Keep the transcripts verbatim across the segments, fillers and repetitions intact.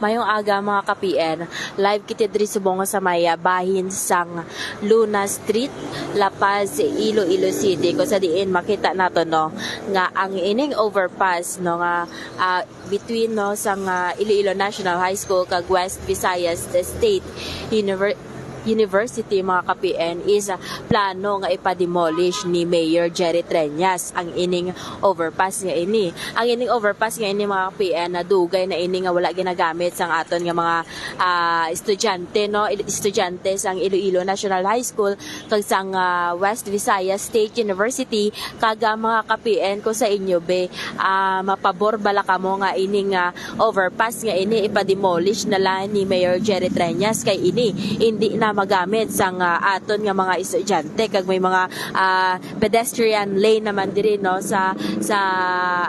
Mayong aga, mga ka-P N. Live kita diri subong sa may, ah, bahin sang Luna Street, La Paz, Iloilo City, kung sa diin makita nato, no, nga ang ining overpass, no, nga, ah, between, no, sang, ah, Iloilo National High School kag West Visayas State Univer-, University, mga ka-P N, is, ah, plano nga ipa-demolish ni Mayor Jerry Treñas ang ining overpass nga ini. Ang ining overpass nga ini, mga ka-P N, na dugay na ini nga wala ginagamit sang aton nga mga, ah, estudyante, no? Il-, estudyante sang Iloilo National High School kag sang, ah, West Visayas State University, kag, ah, mga ka-P N, ko sa inyo, be, ah, mapabor bala kamo nga ining, ah, overpass nga ini ipa-demolish na lang ni Mayor Jerry Treñas, kay ini indi na magamit sang, ah, aton nga mga estudyante, kag may mga, ah, pedestrian lane naman diri, no, sa, sa,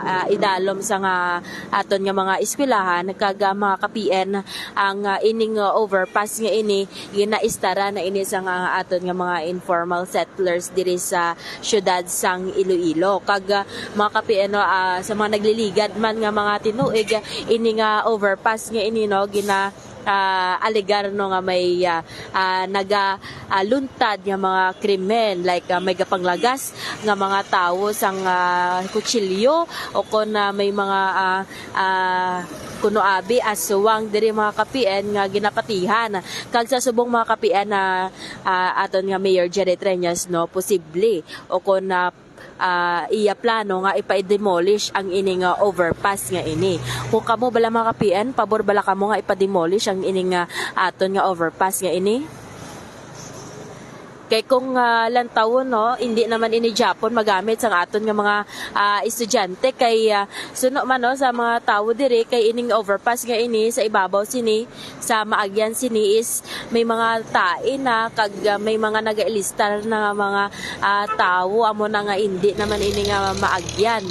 ah, idalom sang, ah, aton nga mga eskwelahan, kag, ah, mga ka-P N, ang, ah, ining, ah, overpass nga ini ginaistaran na ini sang, ah, aton nga mga informal settlers diri sa siyudad sang Iloilo. Kag, ah, mga ka-P N, no, ah, sa mga nagliligad man nga mga tinuig, ah, ini nga overpass nga ini, no, gina, ah, alegar, no, nga may, ah, ah, naga, ah, luntad nga mga krimen, like, ah, may gapanglagas nga mga tawo sang, ah, kutsilyo, o kon, ah, may mga, ah, ah, kuno abi aswang diri, mga ka-P N, nga ginapatihan. Kag sa subong, mga ka-P N, na, ah, aton nga Mayor Jerry Treñas, no, posible o kon, ah, ah, iya plano nga ipa-demolish ang ini nga overpass nga ini. Kung kamo bala, mga ka-P N, pabor bala kamo nga ipa-demolish ang ini nga aton nga overpass nga ini? Kay kung, ah, lantawon, no, hindi naman ini gyapon magamit sang aton nga mga, ah, estudyante kay, ah, suno man, no, sa mga tawo diri kay ining overpass nga ini sa ibabaw sini, sa maagyan sini is may mga tae na kag, ah, may mga nagailistar na nga mga, ah, tawo, amo na nga hindi naman ini nga maagyan.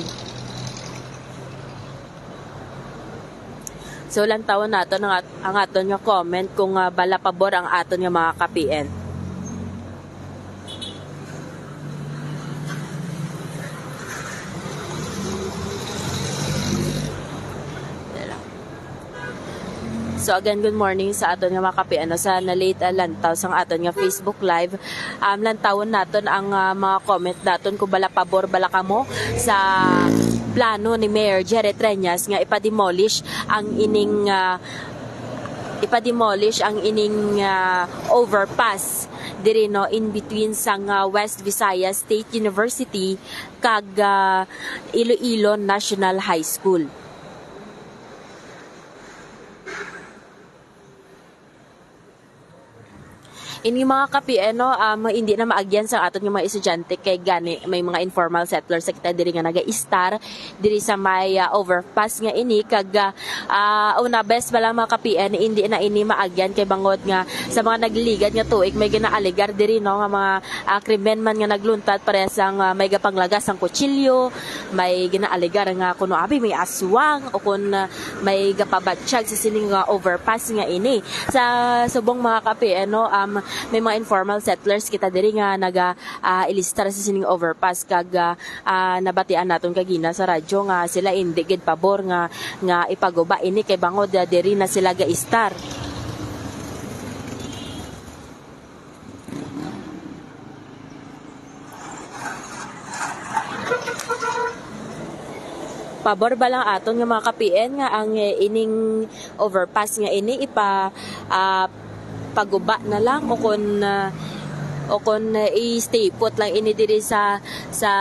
So, lantawon naton ang at-, ang aton nga comment kung, ah, bala pabor ang aton nga mga ka-P N. So again, good morning sa aton nga mga ka-P N, no, sa na-late, ah, lantaw sang aton nga Facebook Live. Um, lantawon naton ang, ah, mga comment naton kung bala pabor bala kamo sa plano ni Mayor Jerry Treñas nga ipa-demolish ang ining, ah, ipa-demolish ang ining, ah, overpass diri, no, in between sang, ah, West Visayas State University kag, ah, Iloilo National High School. Ini, mga ka-P N, no, um, hindi na maagyan sa aton nga mga estudyante kay gani may mga informal settlers sa kita diri nga nagaistar diri sa may, ah, overpass nga ini kag, ah, ah, una, best pa lang, mga ka-P N, hindi na ini maagyan kay bangod nga sa mga nagliligad nga tuig may ginaalegar diri, no, nga mga, ah, krimen man nga nagluntad, parehas ang, ah, may gapanglagas sang kutsilyo, may ginaalegar nga kuno abi may aswang o kun, ah, may gapabatyag sa sining, ah, overpass nga ini. Sa subong, mga ka-P N, no, um, may mga informal settlers kita diri nga naga, ah, ilistar sa sining overpass kag, ah, ah, nabatian naton kagina sa radyo nga sila indi gid pabor nga, nga ipaguba ini kay bangod, ah, diri na sila gaistar. Pabor ba lang aton nga mga ka-P N nga ang, eh, ining overpass nga ini ipa, ah, paguba na lang o kon, ah, o kon, ah, i-stay put lang ini diri sa, sa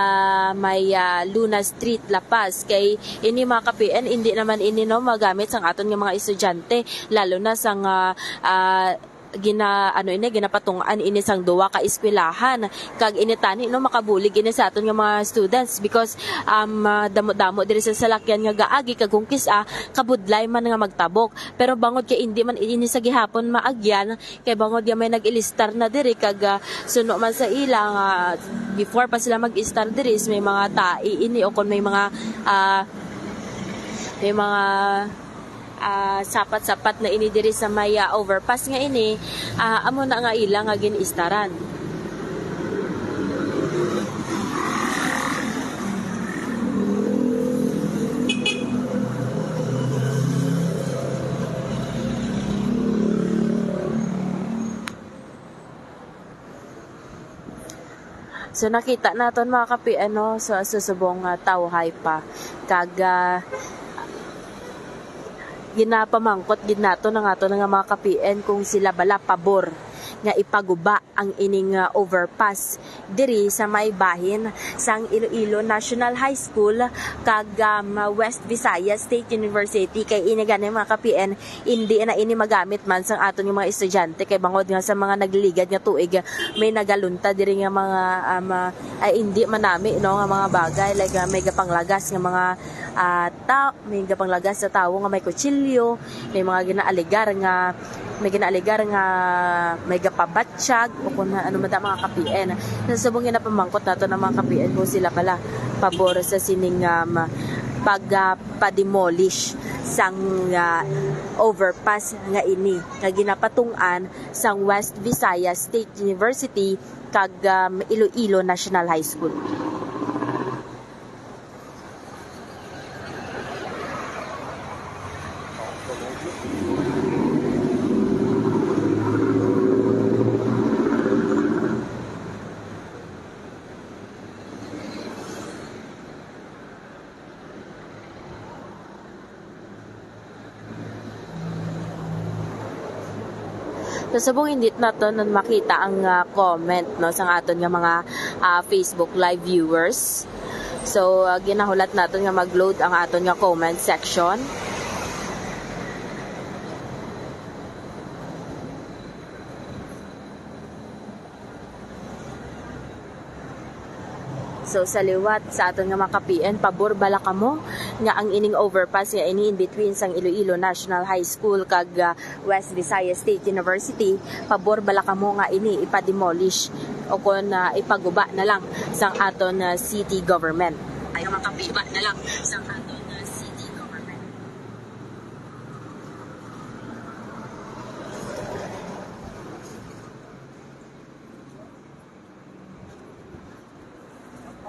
may, ah, Luna Street, La Paz? Kay ini, mga ka-P N, hindi naman ini, no, magamit sang aton nga mga estudyante, lalo na sang, ah, ah, gina-, ano ini, ginapatungod ini sang duwa ka eskwelahan. Kag ini tani, no, makabulig ini sa aton nga mga students because, um, ah, damo-damo diri sa salakyan nga gaagi kag kung kis-a kabudlay man nga magtabok. Pero bangod kay indi man ini sa gihapon maagyan, kay bangod nga may nag-ilistar na diri kag, ah, suno man sa ila nga before pa sila mag-istar diri is may mga tae ini o kon may mga, ah, may mga ah, sapat-sapat na ini diri sa may, ah, overpass nga ini, ah, amo na nga ila nga gin-istaran. So, nakita naton, mga kapian, no, sa susubong nga tawhay pa. Kag, ah, ginapamangkot gid naton ang aton nga mga kapian kung sila bala pabor nga ipaguba ang ining, ah, overpass diri sa may bahin sang Iloilo National High School kag, um, West Visayas State University. Kay ini gani, mga kapian, indi na ini magamit man sang aton nga mga estudyante, kay bangod nga sa mga nagliligad nga tuig, may nagalunta diri nga mga, um, ah, ay, indi man nami, no, nga mga bagay, like, ah, may gapanglagas nga mga, ah, ta-, may gapanglagas sa tawo nga may kutsilyo, may mga ginaaligar nga, may ginaaligar nga may gapabatsyag, o kung ano man ta, mga kapian. Sa subong nga napamangkot nato ng mga kapian kung sila pala pabor sa sining, um, pag, ah, pa-demolish sang, ah, overpass nga ini nga ginapatung-an sang West Visayas State University kag, um, Iloilo National High School. So, subong hindi naton makita ang, ah, comment, no, sang aton nga mga, ah, Facebook Live viewers. So, ah, ginahulat naton nga mag-load ang aton nga comment section. So, sa liwat sa aton nga mga kapian, pabor bala kamo nga ang ining overpass nga ini in between sang Iloilo National High School kag, ah, West Visayas State University, pabor bala kamo nga ini ipa-demolish o kon, ah, ipaguba na lang sang aton, ah, city government? Ay, makapiba na lang sang aton, ah, city government.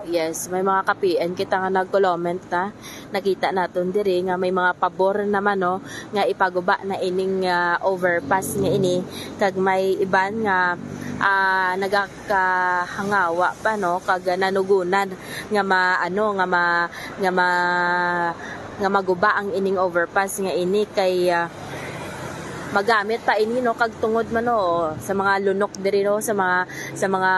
Yes, may mga kapian kita nga nagko-comment na. Nakita naton diri nga may mga pabor naman, no, nga ipaguba na ining, ah, overpass nga ini, kag may iban nga, ah, nagakahangawa pa, no, kag nanugunan nga ma-, ano, nga ma-, nga ma-, nga maguba ang ining overpass nga ini kay, ah, magamit pa ini, no, kag tungod man, no, sa mga lunok diri, no, sa mga, sa mga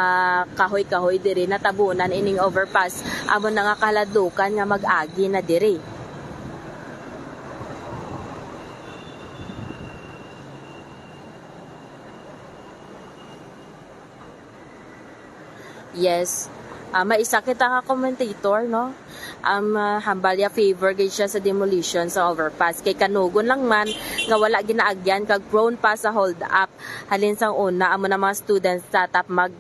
kahoy-kahoy diri, natabunan ining overpass. Amo na nga kaladlukan nga mag-agi na diri. Yes. Ah, may isa kita nga commentator, no? Um, ah, hambal ya favor gid siya sa demolition sa overpass. Kay kanugon lang man nga wala ginaagyan kag prone pa sa hold up. Halin sang una, amo na mga students tatap mag-,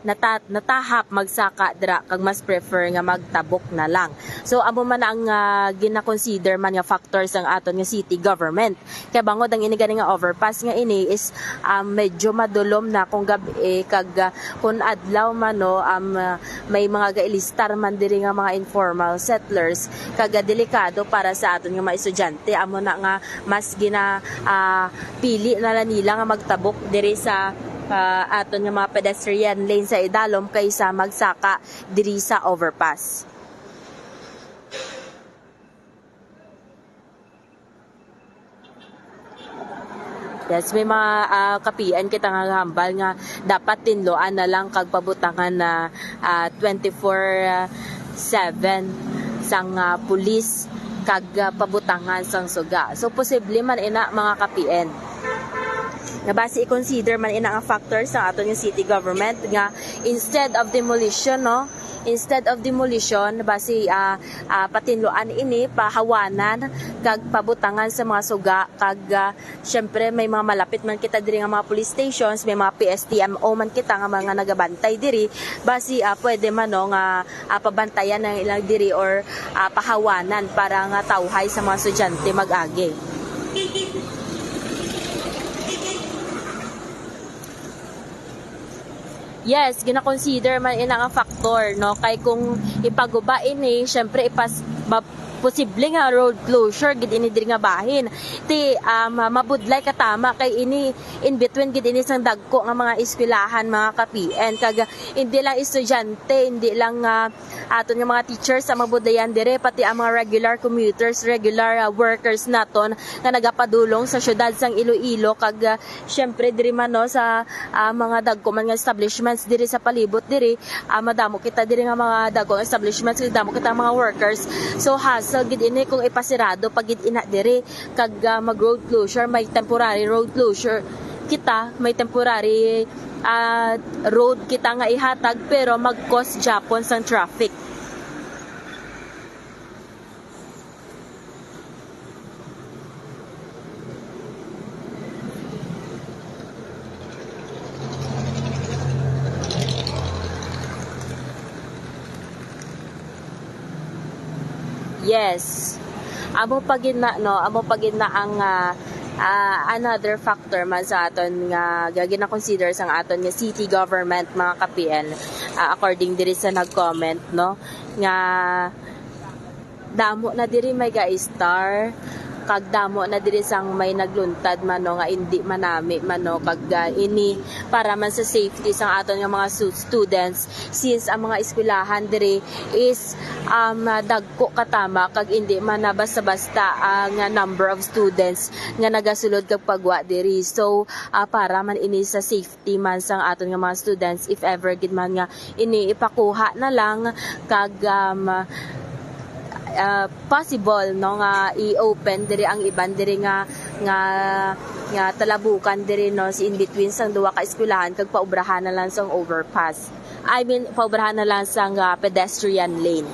nata-, natahap magsaka dira kag mas prefer nga magtabok na lang. So, amo man ang, ah, gina-consider man nga factor sang aton nga city government. Kay bangod ang ini gani nga overpass nga ini is, um, medyo madulom na kung gab-i kag, ah, kung adlaw man, no, um, ah, may mga gailistar man diri nga mga informal settlers kag, ah, delikado para sa aton nga mga estudyante. Amo na nga mas gina, ah, pili na lang nila nga magtabok diri sa, ah, aton nga mga pedestrian lane sa idalom kaysa magsaka diri sa overpass. Yes, may mga, ah, kapian kita nga hambal nga dapat tinluan na lang kag pabutangan na, ah, twenty-four seven sang, ah, pulis kag, ah, pabutangan sang suga. So, posible man ina, mga kapian, nga basi i-consider man ina nga factor sa aton nga city government nga instead of demolition, no? Instead of demolition, basi, ah, ah, patinluan ini, pahawanan, kag pabutangan sa mga suga, kag, ah, syempre, may mga malapit man kita diri nga mga police stations, may mga P S T M O man kita nga mga nagabantay diri, basi, ah, pwede man, no, nga, ah, pabantayan ang ilang diri or, ah, pahawanan para nga tawhay sa mga estudyante mag-agi. Yes, gina-consider man ina nga factor, no? Kay kung ipaguba ini, syempre, ipas-, ba-, posible nga road closure gid ini diri nga bahin. Ti, um, mabudlay katama kay ini in between gid ini sang dagko nga mga eskwelahan, mga ka-P N, kag hindi lang estudyante, hindi lang, ah, aton nga mga teachers ang mabudlayan dire, pati ang mga regular commuters, regular, ah, workers naton nga nagapadulong sa syudad sang Iloilo, kag, ah, syempre diri man, no, sa, ah, mga dagko man nga establishments diri sa palibot diri, ah, madamo kita diri nga mga dagko nga establishments, madamo kita mga workers. So, hassle gid ini kung ipasirado pa gid ina diri, kag, ah, mag road closure, may temporary road closure kita, may temporary, ah, road kita nga ihatag, pero mag-cause gyapon sang traffic. Yes. Amo pa gid na, no? Amo pa gid na ang, ah, ah, another factor man sa aton nga, nga gina-consider sang aton nga city government, mga ka-P N, ah, according diri sa nag-comment, no? Nga damo na diri may ga-star, kag damo na diri sang may nagluntad man, no, nga indi manami man, no, kag, ah, ini para man sa safety sang aton nga mga su-, students, since ang mga eskwelahan diri is, um, dagko katama, kag indi man na basta-basta ang number of students nga nagasulod kag pagwa diri. So, ah, para man ini sa safety man sang aton nga mga students, if ever gid man nga ini ipakuha na lang, kag, um, ah, possible, no, nga i-open diri ang iban diri nga, nga, nga talabukan diri, no, si in between sang duha ka eskwelahan, kag paubrahan na lang sang overpass. I mean, paubrahan na lang sang, ah, pedestrian lane.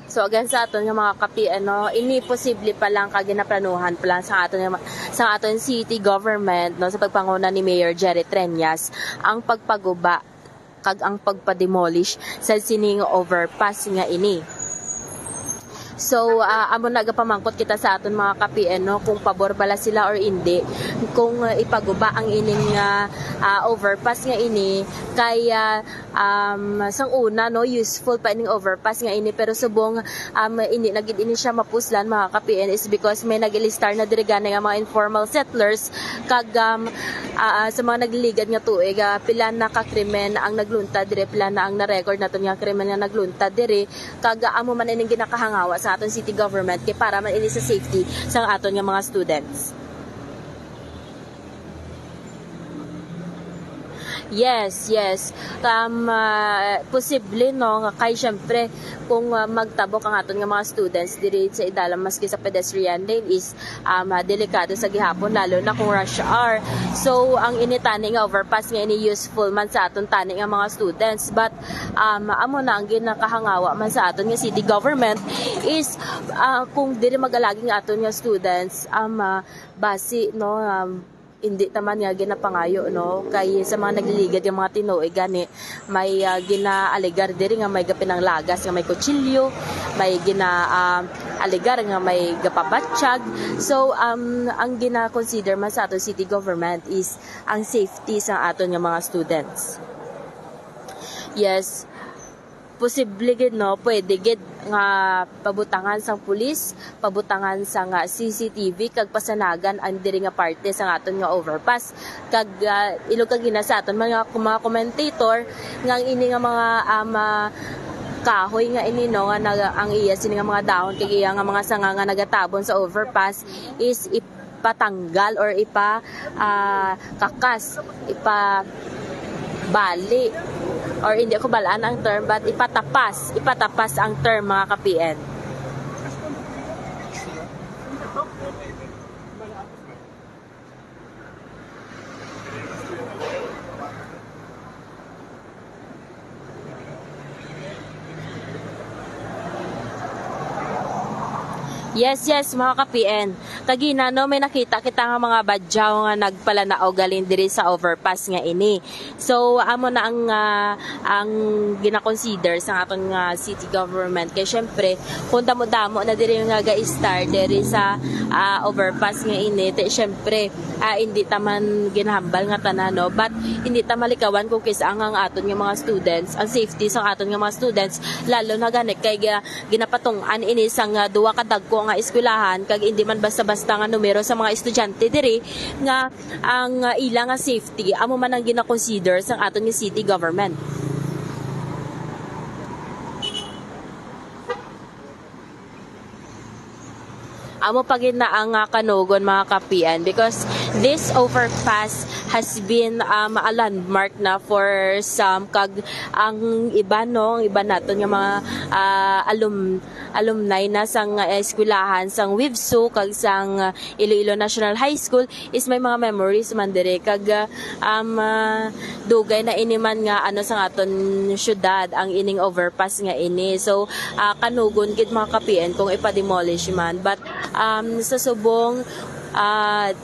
So again, sa aton nga mga ka-P N, no, ini posible pa lang kag ginaplanuhan pa lang sa aton nga ma-, sa aton city government, no, sa pagpanguna ni Mayor Jerry Treñas, ang pagpaguba kag ang pagpa-demolish sa sining overpass nga ini. So, ah, amo na gapamangkot kita sa aton mga ka-P N, no, kung pabor bala sila or indi, kung, ah, ipaguba ang ining, ah, ah, overpass nga ini, kay, ah, um, sang una, no, useful pa ining overpass nga ini, pero subong, um, hindi na gid ini siya mapuslan, mga ka-P N, is because may nag-ilistar na diri gani nga mga informal settlers, kag, um, ah, ah, sa mga nagliligad nga tuig, ah, pila na ka krimen ang nagluntad diri, pila na ang na-record naton nga krimen nga nagluntad diri, kag amo man ining ginakahangawa sa aton city government kay para man ini sa safety sang aton nga mga students. Yes, yes. Um, ah, posible, no, nga kay syempre kung, ah, magtabok ang aton nga mga students diri sa idalom maski sa pedestrian lane is, um, ah, delikado sa gihapon, lalo na kung rush hour. So, ang ini tani nga overpass nga ini useful man sa aton tani nga mga students, but, um, amo na ang ginakahangawa man sa aton nga city government is, ah, kung diri magalagi nga aton nga students, um, ah, basi, no, um, hindi ta man nga ginapangayo, no, kay sa mga nagliligad nga mga tinuig gani, may, ah, ginaalegar diri nga may gapinanglagas nga may kutsilyo, may gina, ah, alegar nga may gapabatyag. So, um, ang gina-consider man sa aton city government is ang safety sa aton nga mga students. Yes, posible gid, no, pwede gid nga pabutangan sang pulis, pabutangan sang, ah, C C T V, kag pasanagan ang diri nga parte sang aton nga overpass. Kag, ah, ilog kag ina sa aton mga, mga commentator nga ang ini nga mga, ah, mga kahoy nga ini, no, nga nag-, ang iya sini nga mga dahon kag iya nga mga sanga nga nagatabon sa overpass is ipatanggal or ipa, ah, kakas, ipabali, or hindi ko balaan ang term, but ipatapas, ipatapas ang term, mga ka-P N. Yes, yes, mga ka-P N. Kagina, no, may nakita kita nga mga badyaw nga nagpalanaog galing diri sa overpass nga ini. So, amo na ang, ah, ang ginakonsider sa aton nga city government. Kay syempre, kung damo-damo na diri nga ga-star diri sa, ah, overpass nga ini, te, syempre, ah, hindi ta man ginahambal nga tanan, no? But hindi ta malikawan kung kis-a ang aton nga mga students, ang safety sa aton nga mga students, lalo na gani kay ga-, ginapatung-an ini sang, ah, duha ka dagko nga eskwelahan, kag hindi man basta-basta nga numero sa mga estudyante diri nga ang, ah, ila nga safety amo man ang ginakonsider sang aton nga city government. Amo pa gid na ang, ah, kanugon, mga ka-P N, because this overpass has been, um, a landmark na for some, kag ang iba, no, ang iba naton nga mga, ah, alum-, alumni na sang, ah, eskwelahan sang WIVSU kag sang, ah, Iloilo National High School is may mga memories man diri, kag, ah, um, ah, dugay na ini man nga ano sang aton syudad ang ining overpass nga ini. So, ah, kanugon gid, mga ka-P N, kung ipa-demolish man. But, um, sa subong, ah,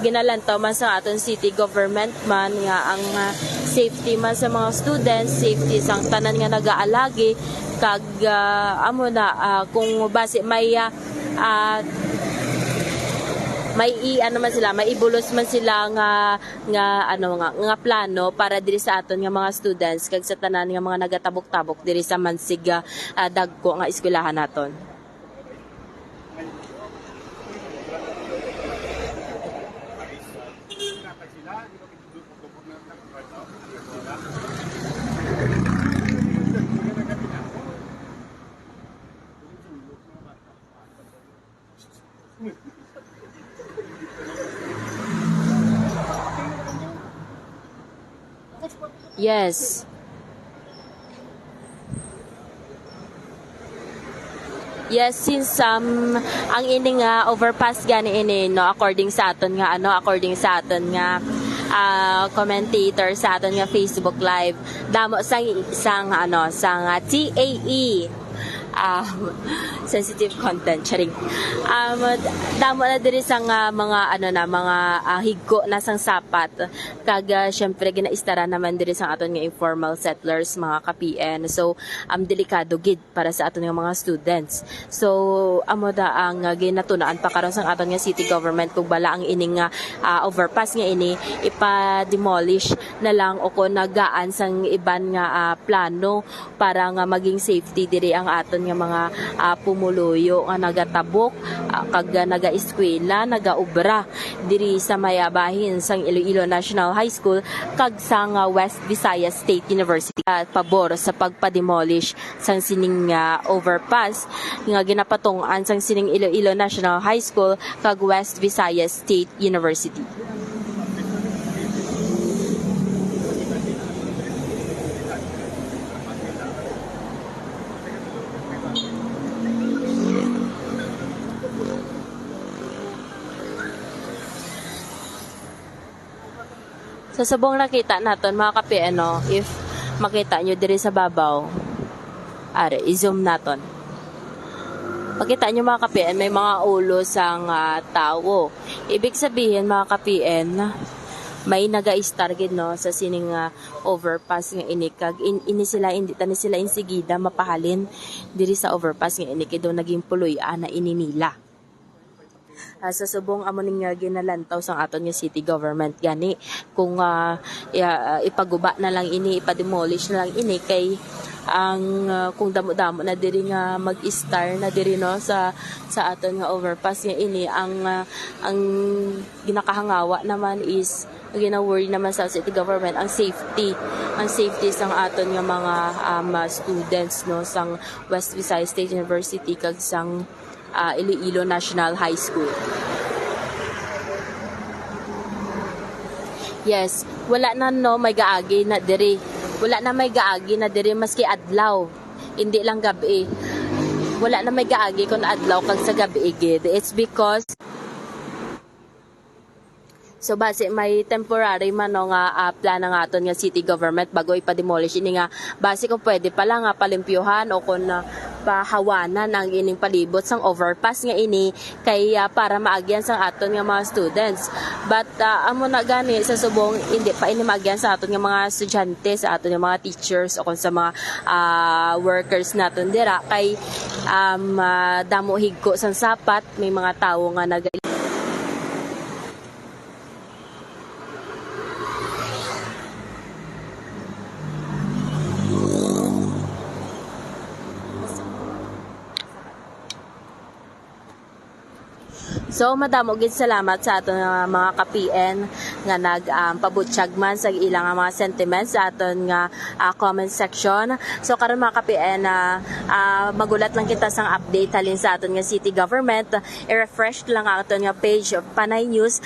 ginalantaw man sa aton city government man nga ang, ah, safety man sa mga students, safety sang tanan nga nagaalagi, kag, ah, amo na, ah, kung basi may, ah, ah, may i-, ano man sila, may ibulos man sila nga, nga, ano, nga, nga plano para diri sa aton nga mga students kag sa tanan nga mga nagatabok-tabok diri sa mansig, ah, ah, dagko nga eskwelahan naton. Yes. Yes, since, um, ang ini nga overpass gani ini, no, according sa aton nga, ano, according sa aton nga, ah, commentator sa aton nga Facebook Live, damo sang, sang, ano, sang, ah, T A E, um, sensitive content, charing. Um, damo na diri sang, ah, mga, ano na, mga, ah, higko na sang sapat. Kag, ah, syempre, ginaistaran naman diri sang aton nga informal settlers, mga ka-P N. So, um, delikado gid para sa aton nga mga students. So, amo da ang, ah, ginatunoan pa karon sang aton nga city government kung bala ang ining nga, ah, overpass nga ini ipa-demolish na lang o kon nagaan sang iban nga, ah, plano para nga maging safety diri ang aton nga mga, ah, pumuluyo nga nagatabok, ah, kag, ah, nagaeskwela, nagaobra diri sa may, ah, bahin sang Iloilo National High School kag sang, ah, West Visayas State University, ah, pabor sa pagpa-demolish sang sining, ah, overpass nga ginapatung-an sang sining Iloilo National High School kag West Visayas State University. Sa subong nakita naton, mga ka-P N, no, if makita nyo diri sa babaw, are, i-zoom naton. Makita nyo, mga ka-P N, may mga ulo sang, ah, tawo. Ibig sabihin, mga ka-P N, may naga-star gid, no, sa sining, ah, overpass nga ini, kag in-, ini sila, hindi ta ni sila insigida mapahalin diri sa overpass nga ini, kay daw naging puloy-an na ini nila. Ah, sa subong amo ning, ah, ginalantaw sang aton nga city government gani kung, ah, ya-, ah, ipaguba na lang ini, ipa-demolish na lang ini kay ang, ah, kung damo-damo na diri nga mag-star na diri, no, sa, sa aton nga overpass nga ini, ang, ah, ang ginakahangawa naman is, ang gina-worry naman sa city government ang safety, ang safety sang aton nga mga, um, ah, students, no, sang West Visayas State University kag sang ah, Iloilo National High School. Yes, wala na, no, may gaagi na diri. Wala na may gaagi na diri maski adlaw. Hindi lang gabi. Wala na may gaagi kung adlaw kag sa gabi gid. It's because So basi may temporary man, no, nga ah, plana nga aton nga city government bago ipa-demolish ini, nga basi kung pwede pala nga palimpyuhan o kung ah, pahawanan ang ining palibot sang overpass nga ini kay ah, para maagyan sang aton nga mga students. But ah, amo na gani sa subong hindi pa ini maagyan sa aton nga mga estudyante, sa aton nga mga teachers o kung sa mga ah, workers naton dira kay um, ah, damo higko sang sapat, may mga tawo nga nag So madamo gid salamat sa aton nga mga ka-P N nga nag um, pabutyag man sa ilang nga mga sentiments sa aton nga ah, comment section. So karon mga ka-P N, ah, ah, magulat lang kita sang update halin sa aton nga city government. I-refresh lang ang aton nga page of Panay News